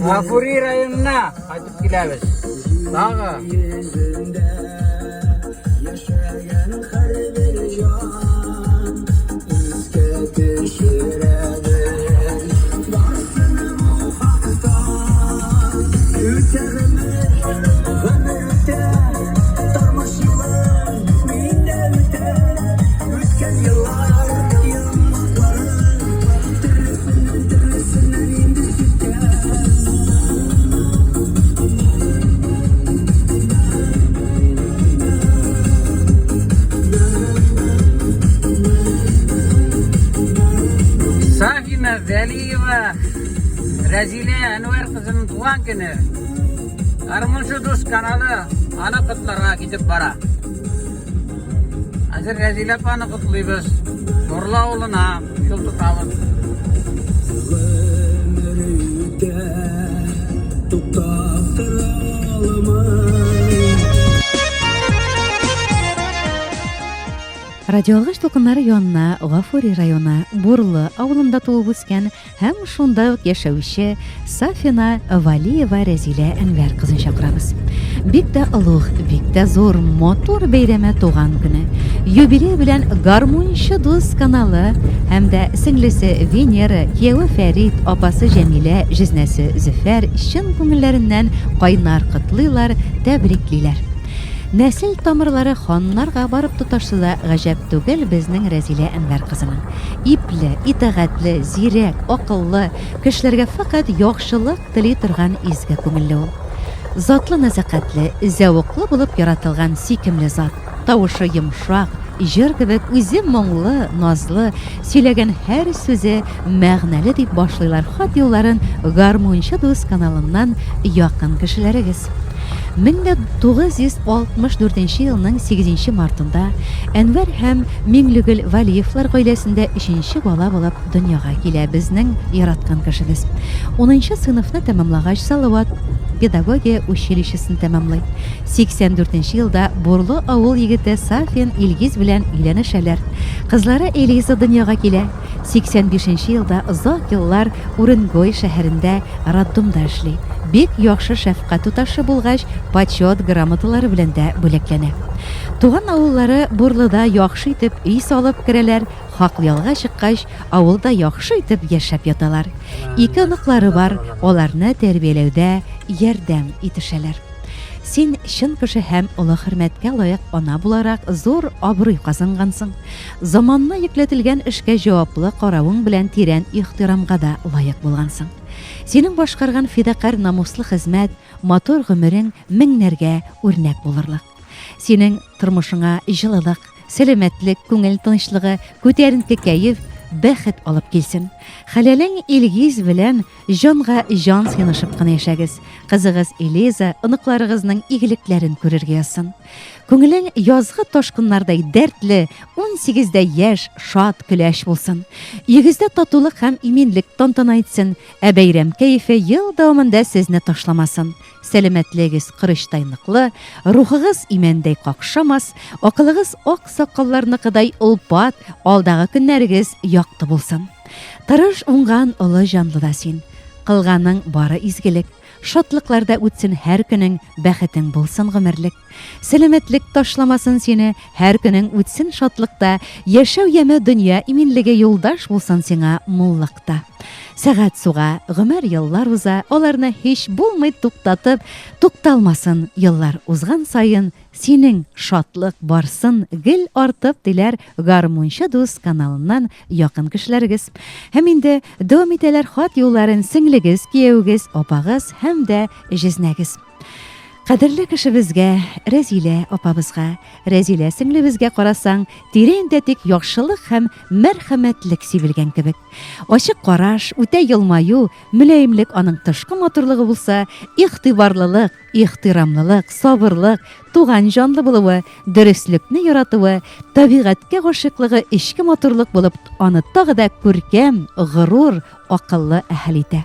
Гафури районына кайтып киләбез. Тагы. Сафина Вәлиева Рәзилә Әнвәр кызының туган көне. Гармунчы дус каналы аны котларга китеп бара. Хәзер Рәзилә апаны котлыйбыз. Нурлы авылына юл тотабыз. Гомер үтә, туктап тора алмый. Радиоалгыч дулкыннары янына Гафури районы Бурлы авылында туып үскән Һәм шунда ук яшәүче Сафина Валиева Рәзилә Әнвәр кызын чакырабыз. Бик тә олуг, бик тә зур, матур бәйрәме туган көне. Юбилей белән Гармунчы дус каналы һәм дә сеңлесе Венера, кияве Фәрит, апасы Җәмилә, җизнәсе Зөфәр чын күңелләреннән кайнар котлыйлар, тәбриклиләр. Нәсел тамырлары ханнарга барып тоташса да гаҗәп түгел безнең Рәзилә Әнвәр кызының. Ипле, итагатьле, зирәк, акыллы, кешеләргә фәкать яхшылык тели торган изге күңелле ул. Затлы нәзакәтле, зәвыклы булып яратылган сөйкемле зат. Тавышы йомшак, җыр кебек, үзе моңлы, назлы, сөйләгән һәр сүзе мәгънәле дип башлыйлар хат юлларын Гармунчы дус каналыннан якын кешеләрегез. 1964 нче елның сигезенче мартында Әнвәр һәм Миңлегөл Вәлиевлар гаиләсендә өченче бала булып дөньяга килә безнең яраткан кешебез. Унынчы сыйныфны тәмамлагач Салават педагогия училищесын тәмамлый. 84 нче елда Бурлы авыл егете Сафин Илгиз белән өйләнешәләр. Кызлары Элиза дөньяга килә. 85 нче елда озак еллар Уренгой шәһәрендә роддомда эшли. Бик яхшы шәфкать туташы булгач, Почет грамоталары белән дә бүләкләнә. Туган авыллары Бурлыда яхшы итеп өй салып керәләр, хаклы ялга чыккач, авылда яхшы итеп яшәп яталар. Ике оныклары бар, аларны тәрбияләүдә ярдәм итешәләр. Син чын кеше һәм олы хөрмәткә лаек ана буларак зур абруй казангансың. Заманына йөкләтелгән эшкә җаваплы каравың белән тирән ихтирамга да лаек булгансың. Синең башкарган фидакарь намуслы хезмәт, матур гомерең меңнәргә үрнәк булырлык. Синең тормышыңа җылылык, сәламәтлек, күңел тынычлыгы, күтәренке кәеф, бәхет алып килсен. Хәләлең Илгиз белән җанга җан сыйнышып кына яшәгез. Кызыгыз Элиза, оныкларыгызның игелекләрен күрергә язсын. Күңелең язгы ташкыннардай дәртле, унсигездә яшь, шат, көләч булсын. Өегездә татулык һәм иминлек тантана итсен, ә бәйрәм кәефе ел дәвамында сезне ташламасын. Сәламәтлегегез корычтай ныклы, рухыгыз имәндәй какшамас, акылыгыз ак сакалларныкыдай олпат, алдагы көннәрегез якты булсын. Тырыш, уңган, олы җанлы да син. Кылганың бары изгелек. Шатлыкларда үтсен һәр көнең, бәхетең булсын гомерлек. Сәламәтлек ташламасын сине, һәр көнең үтсен шатлыкта, яшәү яме дөнья иминлеге юлдаш булсын сиңа муллыкта. Сәгать суга, гомер еллар уза, аларны һич булмый туктатып, тукталмасын еллар узган саен Синең шатлык барсын гел артып, диләр Гармунчы дус каналыннан якын кешеләрегез. Һәм инде дәвам итәләр хат юлларын сеңлегез, киявегез, апагыз һәм дә җизнәгез. Кадерле кешебезгә, Рәзилә апабызга, Рәзилә сеңлебезгә карасаң, тирәндә тик яхшылык һәм мәрхәмәтлек сибелгән кебек. Ачык караш, үтә елмаю, мөлаемлек аның тышкы матурлыгы булса, игътибарлылык, Ихтирамлылык, сабырлык, туган җанлы булуы, дөреслекне яратуы, табигатькә гашыйклыгы эчке матурлык булып аны тагы да күркәм, горур, акыллы әһел итә.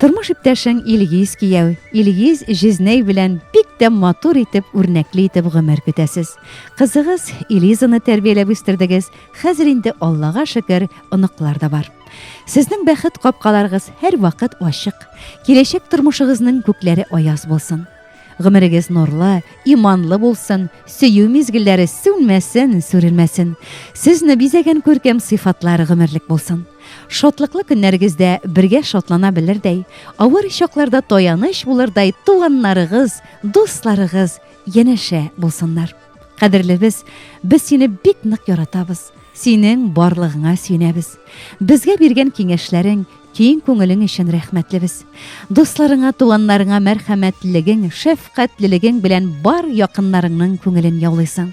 Тормыш иптәшең Илгиз кияү, Илгиз җизнәй белән бик тә матур итеп, үрнәкле итеп гомер көтәсез. Кызыгыз Элизаны тәрбияләп үстердегез, хәзер инде Аллага шөкер, оныклар да бар. Сезнең бәхет капкаларыгыз һәрвакыт ачык. Киләчәк тормышыгызның күкләре аяз булсын. Гомерегез нурлы, иманлы булсын, сөю мизгелләре сүнмәсен, сүрелмәсен. Сезне бизәгән күркәм сыйфатлар гомерлек булсын. Шатлыклы көннәрегездә бергә шатлана белердәй, авыр чакларда таяныч булырдай туганнарыгыз, дусларыгыз янәшә булсыннар. Кадерлебез, без сине бик нык яратабыз, синең барлыгыңа сөенәбез. Безгә биргән киңәшләрең, киң күңелең өчен рәхмәтлебез. Дусларыңа, туганнарыңа мәрхәмәтлелегең, шәфкатьлелегең белән бар якыннарыңның күңелен яулыйсың.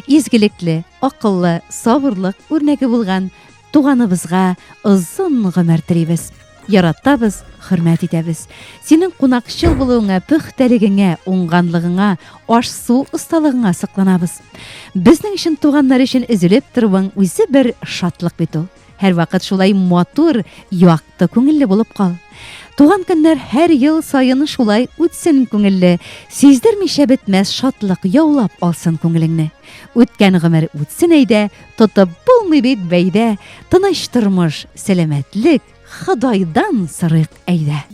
Изгелекле, акыллы, сабырлык үрнәге булган туганыбызга озын гомер телибез. Яратабыз, хөрмәт итәбез. Синең кунакчыл булуыңа, пөхтәлегеңә, уңганлыгыңа, аш-су осталыгыңа сокланабыз. Безнең өчен туганнар өчен өзелеп торуың үзе бер шатлык бит ул. Һәрвакыт шулай матур, якты күңелле булып кал. Туган көннәр һәр ел саен шулай үтсен күңелле, сиздермичә бетмәс шатлык яулап алсын күңелеңне. Үткән гомер үтсен әйдә, тотып булмый бит бәйдә, тыныч тормыш, сәламәтлек, Ходайдан сорыйк әйдә.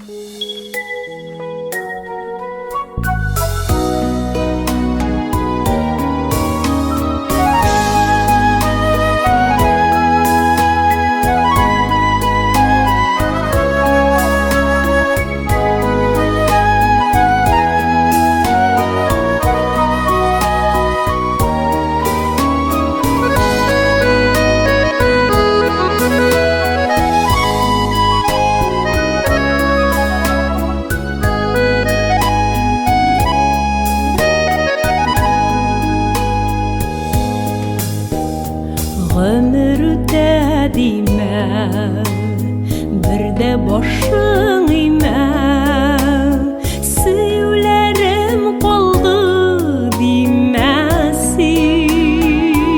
Гомер үтә димә, бер дә башың имә. Сөюләрем калды димә син.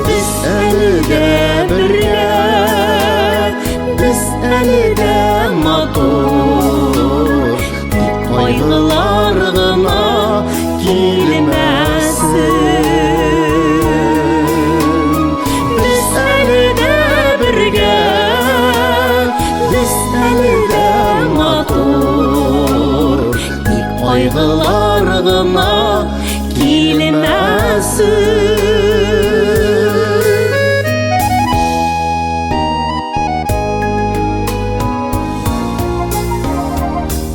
Без әле дә бергә, без әле дә матур. Тик кайгылар гына килмәсен. Без әле дә бергә, без әле дә матур. Тик кайгылар гына килмәсен.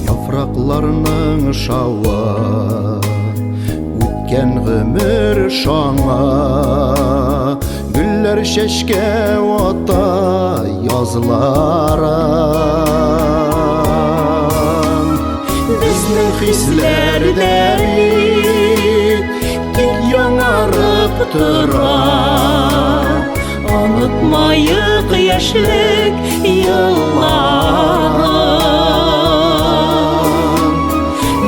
Яфракларның шавы Үткән гомер шаңа Гөлләр чәчкә ата язларын Безнең хисләр дә бит Тик яңарып тора Онытмаек яшьлек елларын.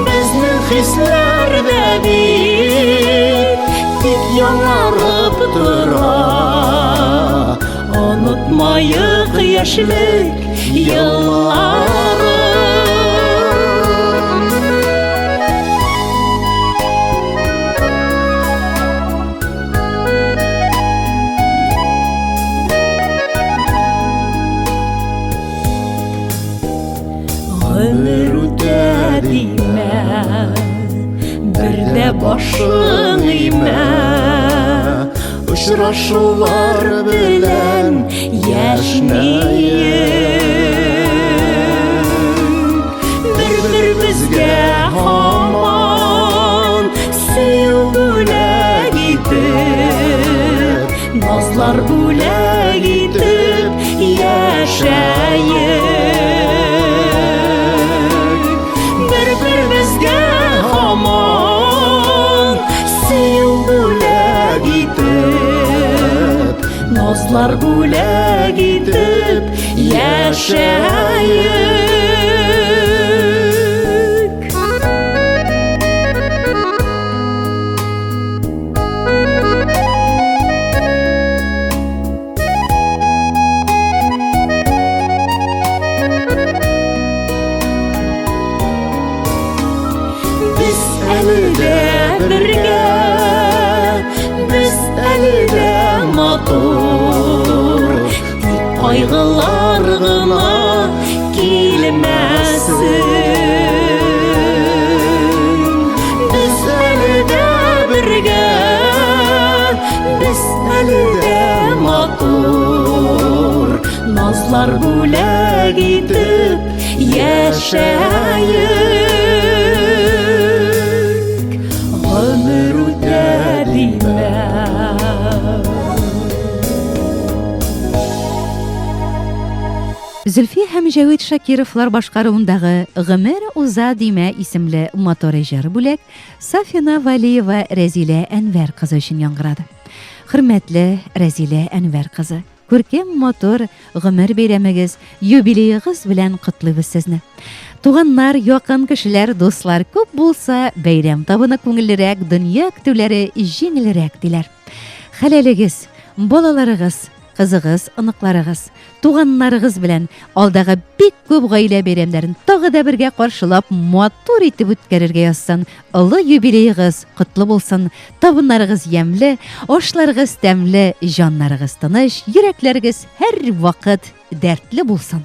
Безнең хисләр дә бит тик яңарып тора. Онытмаек яшьлек елларын. Гомер үтә димә, бер дә башың имә. Очрашулар белән яшьнәек. Бер-беребезгә һаман сөю бүләк итеп, назлар бүләк итеп яшәек. Бер-беребезгә һаман сөю бүләк итеп, назлар бүләк итеп яшәек. Кайгылар гына килмәсен. Без әле дә бергә, без әле дә матур. Назлар бүләк итеп яшәек. Гомер үтә димә. Зөлфия һәм Җәвит Шакировлар башкаруындагы Гомер уза димә исемле матур җыр бүләк Сафина Валиева Рәзилә Әнвәр кызы өчен яңгырады. Хөрмәтле Рәзилә Әнвәр кызы, күркәм матур гомер бәйрәмегез, юбилеегыз белән котлыйбыз сезне. Туганнар, якын кешеләр, дуслар күп булса, бәйрәм табыны күңеллерәк, дөнья көтүләре җиңелрәк диләр. Хәләлегез, балаларыгыз, кызыгыз, оныкларыгыз, туганнарыгыз белән алдагы бик күп гаилә бәйрәмнәрен тагы да бергә каршылап, матур итеп үткәрергә язсын. Олы юбилеегыз котлы булсын, табыннарыгыз ямьле, ашларыгыз тәмле, җаннарыгыз тыныч, йөрәкләрегез һәрвакыт дәртле булсын.